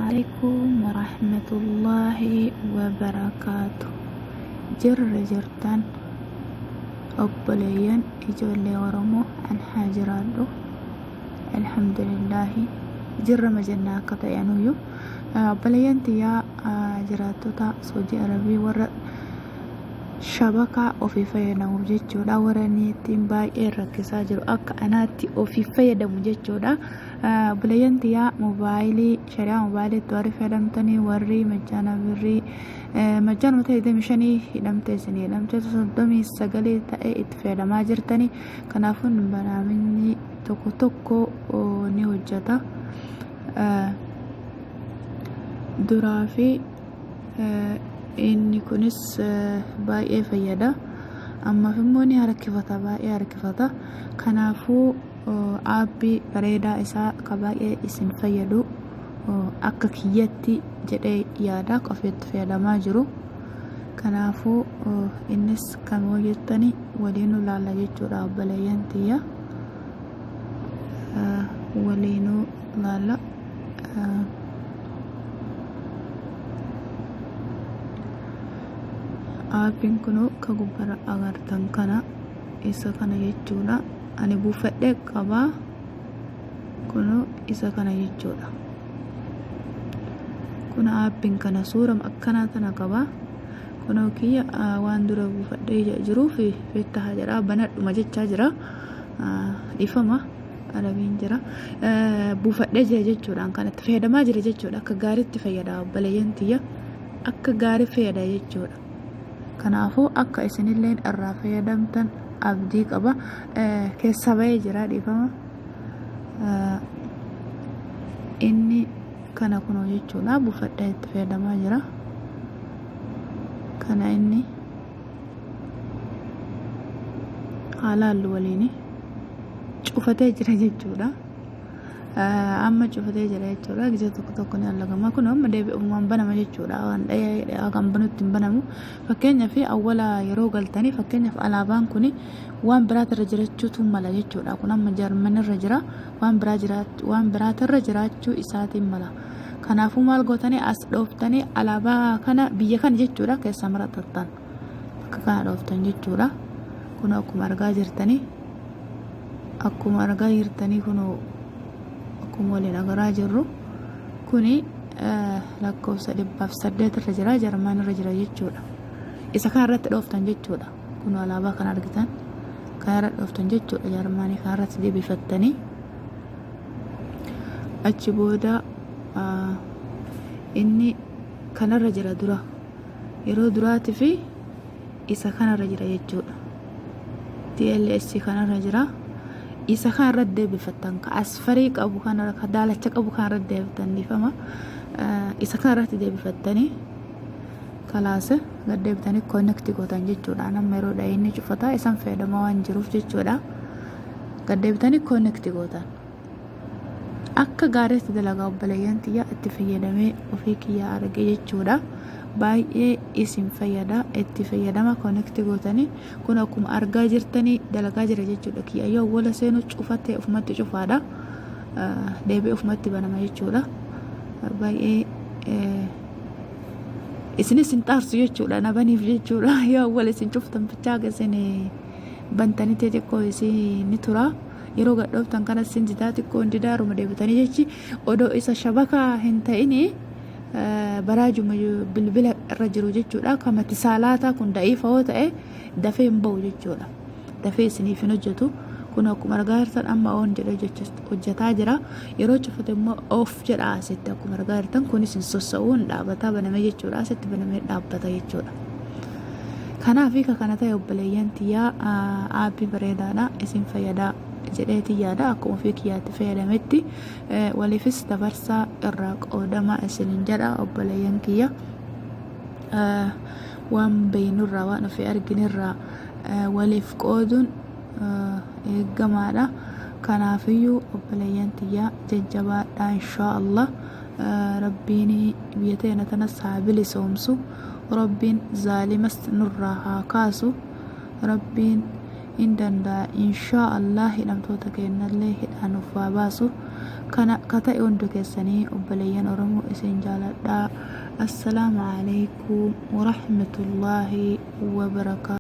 Alaikum warahmatullaahi wabarakaatu. Jirra jirtan obboleeyyan ijoollee Oromoo, an haa jiraadhu. Alhamdulillaahi, jirra majannaa akka ta'e anuyyuu. Obboleeyyan tiyyaa, jiraattota Saudi Arabii, warra shabakaa ofii fayyadamuuf jechuudha. Warra inni ittiin baay'ee rakkisaa jiru akka anaatti ofii fayyadamu jechuudha. Obboleeyyan tiyyaa, mobaayilii shari'aa mobaayiliitti warri fayyadamtanii, warri majjaana birrii majjaanuma ta'e 25 hidhamte isin hidhamte 39 ta'e itti fayyadamaa jirtanii. Kanaafuu barnaamijni tokko tokko ni hojjeta. Duraa fi inni kunis baay'ee fayyada. Ammaaf immoo ni harkifata, baay'ee harkifata. Kanaafuu aappii bareedaa isaa ka baay'ee isin fayyadu akka kiyyatti jedhee yaada ofiitti fayyadamaa jiru. Kanaafuu innis kam yoo jettani, waliin ilaalla jechuudha obboleeyyan tiyya. Waliinuu ilaalla. Aappiin kun ka gubbara agartan kana, isa kana jechuudha. Ani buufadhee qabaa, kun isa kana jechuudha. Kun aappiin kana suura akkanaa tana qaba. Kunoo kiyya waan dura buufadhee jiruuf fettaha jedha, banadhuma jechaa jira. Dhiifama, arabiin jira. Buufadhee jira jechuudha, kan itti fayyadamaa jira jechuudha. Akka gaariitti fayyada obboleeyyan tiyya, akka gaarii fayyada jechuudha. Kanaafuu akka isinilleen irraa fayyadamtan abdii qaba. Keessa bahee jira, dhiifama. Inni kana kunoo jechuudha, buufadhee itti fayyadamaa jira. Kana inni haa laallu waliin. Cufatee jira jechuudha. Amma cufatee jira jechuudha. Gisa tokko tokko ni allagama. Kun amma deebi'umaan banama jechuudha. Waan dhahee kan banutti hin banamu. Fakkeenyaaf awwala yeroo galtanii, fakkeenyaaf alaabaan kun waan biraatirra jirachuutu mala jechuudha. Kun amma Jarmanirra jira. Waan biraa jiraachuu, waan biraatirra jiraachuu isaatiin mala. Kanaafuu maal gootanii, as dhooftanii alaabaa kana biyya kana jechuudha keessaa maratattan. Bakka kana dhooftan jechuudha. Kun akkuma argaa jirtanii, akkuma argaa jirtanii, kun akkuma waliin agaraa jirru kuni lakkoofsa 108 irra jira, Jarmaan irra jira jechuudha. Isa kana irratti dhooftan jechuudha. Kun alaabaa kana argitan kana irra dhooftan jechuudha. Jarmaanii kana irratti deebifattanii achi booda inni kanarra jira dura, yeroo duraatii fi isa kanarra jira jechuudha. TLS kanarra jira. Isa kanarra deebifattan, ka asfarii qabu kanarra, ka daalacha qabu kanarra deebiftan, dhiifama. Isa kanarratti deebifattanii kalaasa gad deebitanii connect gootan jechuudha. Nama yeroo dha'ee inni cufata, isan fayyadamaa waan jiruuf jechuudha. Gad deebitanii connect gootan. Akka gaariitti dalagaa obboleeyyan tiyya, itti fayyadamee ofii kiyyaa arge jechuudha. Baay'ee isin fayyada, itti fayyadama. Connect gootanii kun akkuma argaa jirtanii dalagaa jira jechuudha. Kiyya yoo awwala seenu cufatee ofumatti cufaadha. Deebi'ee ofumatti banama jechuudha. Baay'ee isinis hin xaarsu jechuudha, nabaniif jechuudha. Yoo awwala isin cuftan bichaa isin bantanii xixiqqoo isin ni tura. Yeroo gadhooftan kana sin didaa, xiqqoo hin didaa, yeroo deebitanii jechi odoo isa shabakaa hin ta'ini baraajuma bilbila irra jiru jechuudha. Kamati saalaataa kun da'iifa yoo ta'e dafee hin ba'u jechuudha. Dafee isiniif hin hojjetu. Kun akkuma argaa jirtan amma on jedhee hojjetaa jira. Yeroo cufate immoo off jedha asitti akkuma argaa jirtan. Kunis hin sossa'u, hin dhaabataa banamee jechuudha. Asitti banamee dhaabbata jechuudha. Kanaaf hiika kana ta'e obboleeyyan tiyyaa, aappii bareedaadha, isin fayyadaa jedheeti yaada. Akkuma ofii kiyyaatti fayyadametti waliifis dabarsaa, irraa qoodamaa isinin jedha obboleeyyan kiyya. Waan beeynurraa, waan ofii arginirraa waliif qooduun eeggamaadha. Kanaafiyyuu obboleeyyan tiyyaa, jajjabaadhaa. Inshaa Allah Rabbiin biyya teena tanas haa bilisoomsu. Rabbiin zaalimas nurraa haa kaasu. Rabbiin hin danda'a, inshaa Allah. Hidhamtoota keenyallee hidhaa nuuf haa baasu. Kana ka ta'e hundi keessanii obboleeyyan Oromoo isin jaaladha. Assalaamu alaikum warahmatullaahi wabarakaatu.